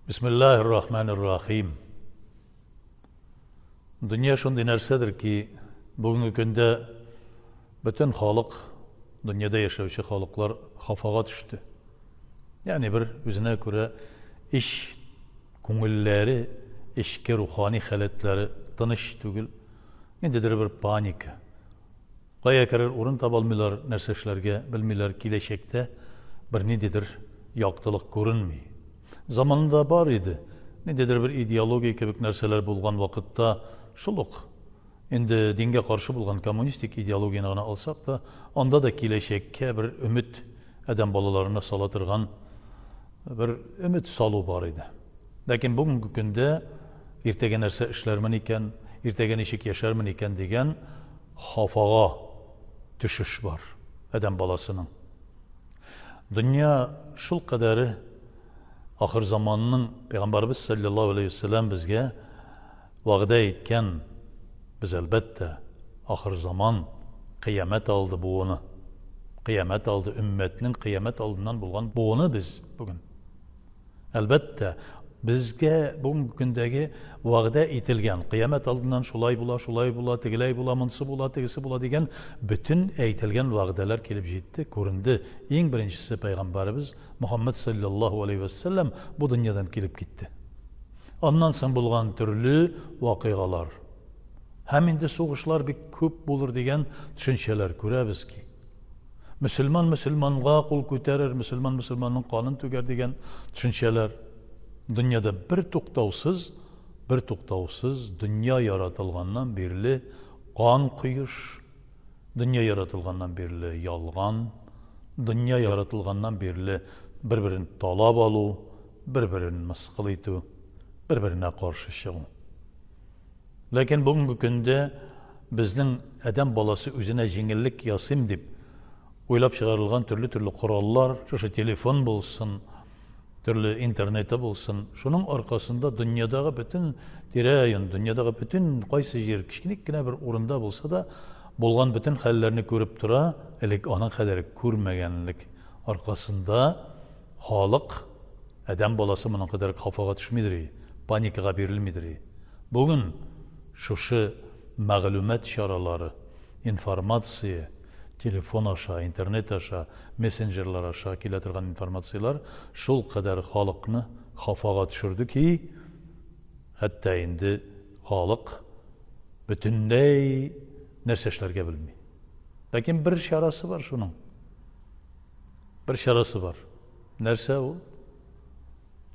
Бисмиллаһир рахманир рахим. Дөнья шундый нәрсәдер ки, бүгенге көндә бөтен халык, дөньяда яшәүче халыклар хафага төште. Ягъни бер үзенә күрә ич күңелләре, эчке рухани халәтләре тыныч түгел. Ниндидер бер паника. Кая керер урын таба алмыйлар, нәрсә эшләргә белмиләр, киләчәктә бер ниндидер яктылык күренми. Заманында бар иде, ниндидер бер идеология кебек нәрсәләр булган вакытта шул ук инде дингә каршы булган коммунистик идеологияне гына алсак та, анда да киләчәккә бер өмет адәм балаларына сала торган бер өмет салу бар иде. Ләкин бүгенге көндә иртәгә нәрсә эшләрмен икән, иртәгә ничек яшәрмен икән дигән хафага төшеш бар адәм баласының. Дөнья шул кадәре ахыр заманның Пәйгамбәрбез саллаллаһу алейһи вәсәлләм безгә вәгъдә иткән, без әлбәттә ахыр заман кыямәт алды буыны. Кыямәт алды өммәтнең кыямәт алдыннан булган буыны без бүген. Әлбәттә, безгә бүгенге көндәге вәгъдә ителгән, кыямәт алдыннан шулай була, шулай була, тегеләй була, монысы була, тегесе була дигән бөтен әйтелгән вәгъдәләр килеп җитте, күренде. Иң беренчесе пәйгамбәребез Мөхәммәд салләллаһу алейһи вә сәлләм бу дөньядан килеп китте. Аннан соң булган төрле вакыйгалар һәм инде сугышлар бик күп булыр дигән төшенчәләр күрәбез ки, Мөселман мөселманга кул күтәрер, мөселман мөселманның канын түгәр дигән төшенчәләр дөньяда бер туктаусыз, бер туктаусыз дөнья яратылганнан бирле кан коеш, дөнья яратылганнан бирле ялган, дөнья яратылганнан бирле бер-берен талап алу, бер-берен мыскыл итү, бер-беренә каршы чыгу. Ләкин бүгенге көндә безнең адәм баласы үзенә җиңеллек ясыйм дип уйлап чыгарылган төрле-төрле кораллар, шушы телефон булсын, төрле интернеты булсын, шуның аркасында дөньядагы бөтен тирә-юнь, дөньядагы бөтен кайсы җир кечкенек кенә бер урында булса да, булган бөтен хәлләрне күреп тора, элек аның кадәр күрмәгәнлек аркасында халык, адәм баласы моның кадәр хафага төшмидер, паникага бирелмидер. Бүген шушы мәгълүмат чаралары, информация, телефон аша, интернет аша, мессенджерлар аша килә торган информацияләр шул кадәр халыкны хафага төшерде ки, хәтта инде халык бөтенләй нәрсә эшләргә белми. Ләкин бер чарасы бар шуның. Бер чарасы бар. Нәрсә ул?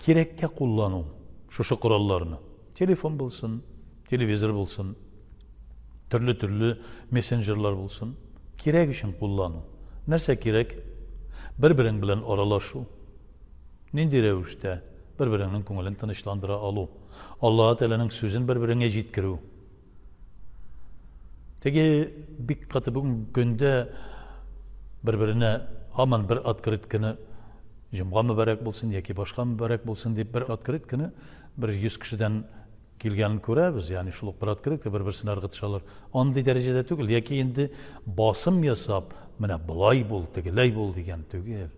Кирәккә куллану шушы коралларны. Телефон булсын, телевизор булсын, төрле-төрле мессенджерлар булсын. Кирәк өчен куллану. Нәрсә кирәк? Бер-берең белән аралашу. Нинди рәвештә бер-береңнең күңелен тынычландыра алу. Аллаһы Тәгаләнең сүзен бер-береңә җиткерү. Теге бик каты бүгенге көндә бер-беренә һаман бер открытканы җомга мөбарәк булсын яки башка мөбарәк булсын дип бер открытканы бер 100 кешедән килгәнен күрәбез, ягъни шул ук бер открытка бер-берсенә ыргытышалар. Андый дәрәҗәдә түгел, яки инде басым ясап, менә болай бул, тегеләй бул дигән түгел.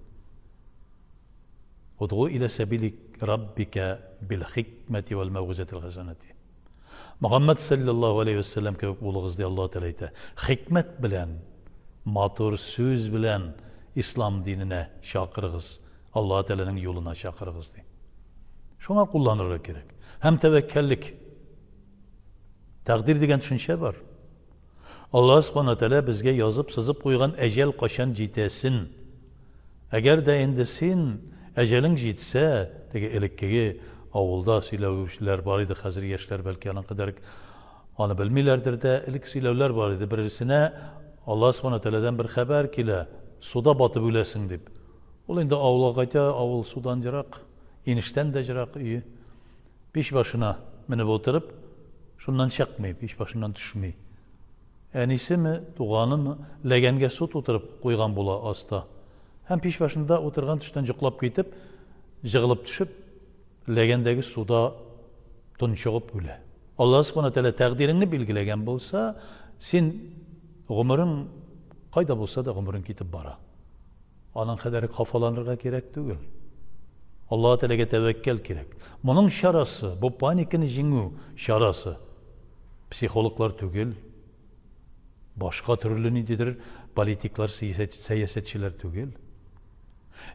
Удгу иля сәбили раббика бил хикмәти вәл мәүгыйзәтил хәсәнәти. Мөхәммәд саллаллаһу алейһи вәссәлам кебек булыгыз, ди Аллаһ Тәгалә әйтә. Хикмәт белән, матур сүз белән ислам диненә чакырыгыз, Аллаһ Тәгаләнең юлына чакырыгыз, ди. Шуңа кулланырга кирәк. Һәм тәвәккәллек. Тәкъдир дигән төшенчә бар. Аллаһ Субхана Тәгалә безгә язып, сызып куйган әҗәл кайчан җитәсен. Әгәр дә инде син әҗәлең җитсә, теге элеккеге авылда сөйләүчеләр бар иде, хәзер яшьләр бәлки аның кадәр аны белмиләрдер дә, элек сөйләүләр бар иде. Берсенә Аллаһ Субхана Тәгаләдән бер хәбәр килә, суда батып үләсең дип. Ул инде авылга кайта, авыл судан ерак, инештән дә ерак өе. Пич башына менеп утырып, шуннан чыкмый, пич башыннан төшми. Әнисеме, туганымы, ләгәнгә су тутырып куйган була аста. Һәм пич башында утырган төштән йоклап китеп, җыгылып төшеп, ләгәндәге суда тончыгып үлә. Аллаһ Субхана Тәгалә тәкъдиреңне билгеләгән булса, син гомерең кайда булса да гомерең китеп бара. Аның кадәр хафаланырга кирәк түгел. Аллаһы Тәгаләгә тәвәккәл кирәк. Моның чарасы, бу паниканы җиңү чарасы психологлар түгел, башка төрле ниндидер политиклар, сәясәтчеләр түгел.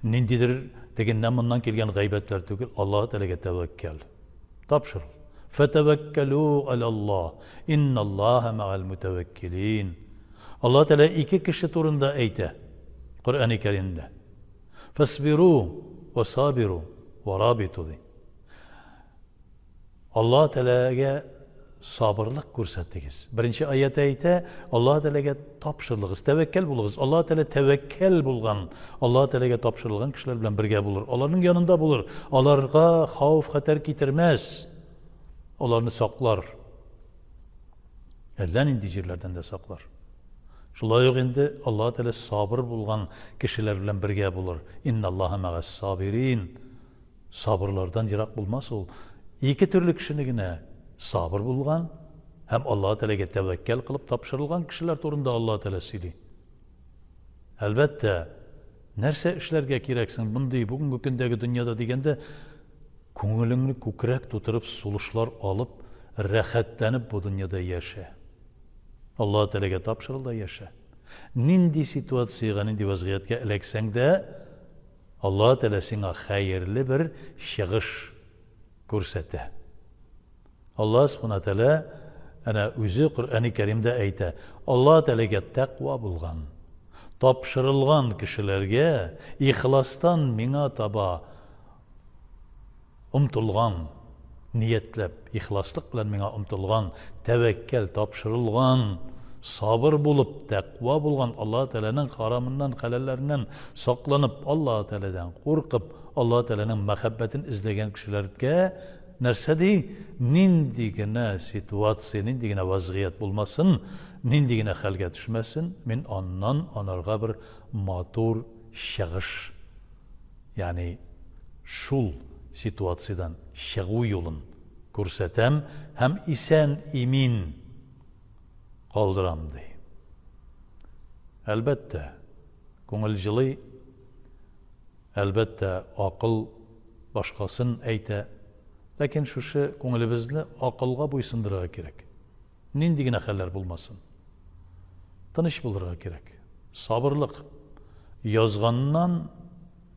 Ниндидер тегеннән-моннан килгән гайбәтләр түгел, Аллаһы Тәгаләгә тәвәккәл. Тапшыр. Фәтәвәккәлү алаллаһ, инналлаһа мәгәл мутәвәккилин. Аллаһы Тәгалә ике кеше турында әйтә Коръәни Кәримдә. Фасбиру ва сабиру ва рабиту ди. Аллаһ Тәгаләгә сабырлык күрсәтегез. Беренче аят әйтә, Аллаһ Тәгаләгә тапшырылыгыз, тәвәккәл булыгыз. Аллаһ Тәгалә тәвәккәл булган, Аллаһ Тәгаләгә тапшырылган кешеләр белән бергә булыр. Аларның янында булыр. Аларга хауф-хәтәр китермәс. Аларны саклар. Әллә нинди җирләрдән дә саклар. Шулай ук инде Аллаһ Тәгалә сабыр булган кешеләр белән бергә булыр. Инналлаһа мәгас сабирин. Сабырлардан ерак булмас ул. Ике төрле кешене генә сабыр булган һәм Аллаһ Тәгаләгә тәвәккәл кылып тапшырылган кешеләр турында Аллаһ Тәгалә сөйли. Әлбәттә, нәрсә эшләргә кирәк соң мондый бүгенге көндәге дөньяда дигәндә, күңелеңне күкрәк тутырып сулышлар алып, рәхәтләнеп бу дөньяда яшә. Аллаһ Тәгаләгә тапшырыл да яшә. Нинди ситуациягә, нинди вазгыятькә эләксәң дә, Аллаһ Тәгалә сиңа хәерле бер чыгыш күрсәтә. Аллаһ Субхана Тәгалә әнә үзе Коръәни Кәримдә әйтә, Аллаһ Тәгаләгә тәкъва булган, тапшырылган кешеләргә ихластан миңа таба омтылган, ниятләп, ихласлык белән миңа омтылган, тәвәккәл, тапшырылган, сабыр булып, тәкъва булган Аллаһ Тәгаләнең харамыннан, хәләлләреннән сакланып, Аллаһ Тәгаләдән куркып, Аллаһ Тәгаләнең мәхәббәтен эзләгән кешеләргә нәрсә ди? Нинди генә ситуация, нинди генә вазгыять булмасын, нинди генә хәлгә төшмәсен, мин аннан анарга бер матур чыгыш Ягъни шул ситуациядән чыгу юлын күрсәтәм һәм исән-имин калдырам, ди. Әлбәттә, күңел җылый, әлбәттә, акыл башкасын әйтә, ләкин шушы күңелебезне акылга буйсындырырга кирәк. Нинди генә хәлләр булмасын. Тыныч булырга кирәк. Сабырлык. Язганнан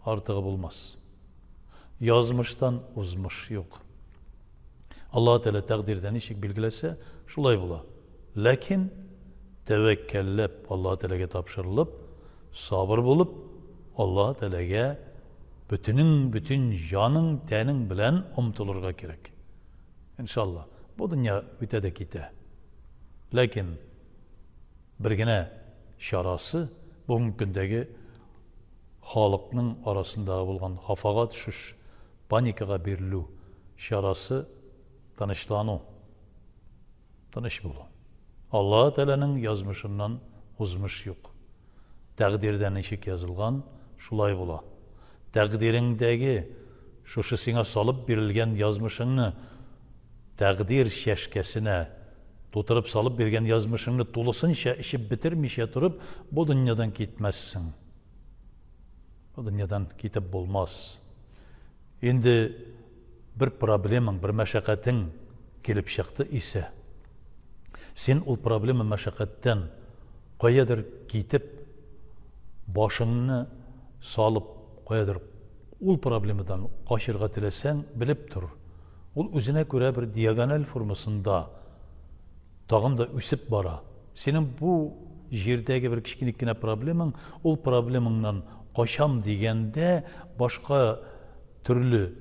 артыгы булмас. Язмыштан узмыш юк. Аллаһ Тәгалә тәкъдирдә ничек билгеләсә, шулай була. Ләкин тәвәккәлләп, Аллаһ Тәгаләгә тапшырылып, сабыр булып, Аллаһ Тәгаләгә бөтенең, бөтен җаның, тәнең белән омтылырга кирәк. Иншалла, бу дөнья үтә дә китә. Ләкин бер генә чарасы бүгенге көндәге халыкның арасындагы булган хафага төшеш, паникага бирелү чарасы тынычлану, тыныч булу. Аллаһы Тәгаләнең язмышыннан узмыш юк. Тәкъдирдә ничек язылган, шулай була. Тәкъдиреңдәге шушы сиңа салып бирелгән язмышыңны тәкъдир чәшкәсенә тутырып салып биргән язмышыңны тулысынча эчеп бетермичә торып, бу дөньядан китмәссең. Бу дөньядан китеп булмас. Инде бер проблемаң, бер мәшәкатең килеп чыкты исә, син ул проблема мәшәкатьтән каядыр китеп, башыңны салып, каядыр ул проблемадан качырга теләсәң, белеп тор, ул үзенә күрә бер диагональ формасында тагын да үсеп бара. Синең бу җирдәге бер кечкенә генә проблемаң, ул проблемаңнан качам дигәндә, башка төрле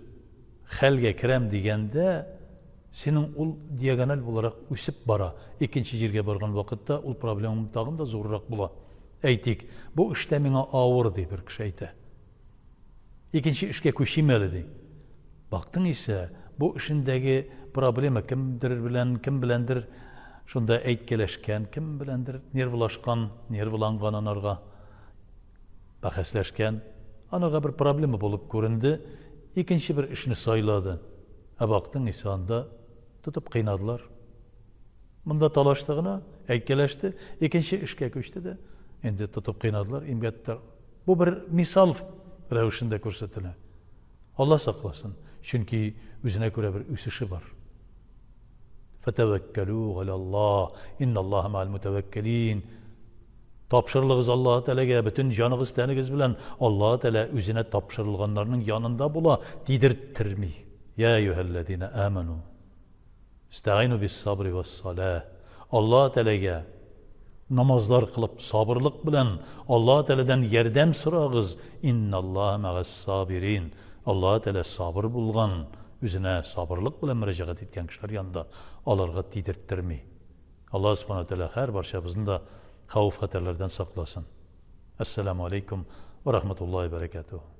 хәлгә керәм дигәндә, синең ул диагональ буларак үсеп бара. Икенче җиргә барган вакытта ул проблемаң тагын да зуррак була. Әйтик, бу эштә миңа авыр, ди бер кеше әйтә. Икенче эшкә күчим әле, ди. Бактың исә, бу эшендәге проблема кемдер белән, кем беләндер шунда әйткәләшкән, кем беләндер нервлашкан, нервланган анарга, бәхәсләшкән. Анарга бер проблема булып күренде, икенче бер эшне сайлады. Ә бактың исә анда тотып кыйнадылар. Монда талашты гына, әйткәләште, икенче эшкә күчте дә, инде тотып кыйнадылар, имгәттеләр. Бу бер мисал рәвешендә күрсәтелә. Алла сакласын, чөнки үзенә күрә бер үсеше бар. Фәтәвәккәлү галәллаһ, инналлаһа мәгәл мутәвәккәлин. Тапшырылыгыз Аллаһ Тәгаләгә бөтен җаныгыз, тәнегез белән. Аллаһ Тәгалә үзенә тапшырылганнарның янында була, тидерттерми. Я әйюһәлләзина аману. Истәгыйну бис-сабри вәс-салаһ. Аллаһ Тәгаләгә намазлар кылып, сабырлык белән Аллаһ Тәгаләдән ярдәм сорагыз. Инналлаһа мәгәс-сабирин. Аллаһ Тәгалә сабыр булган, үзенә сабырлык белән мөрәҗәгать иткән кешеләр янында аларга тидерттерми. Аллаһ Субхана Тәгалә һәр барчабызны да хәвеф-хәтәрләрдән сакласын. Әссәламу алейкум ва рахматуллаһи ва бәрәкәтүһ.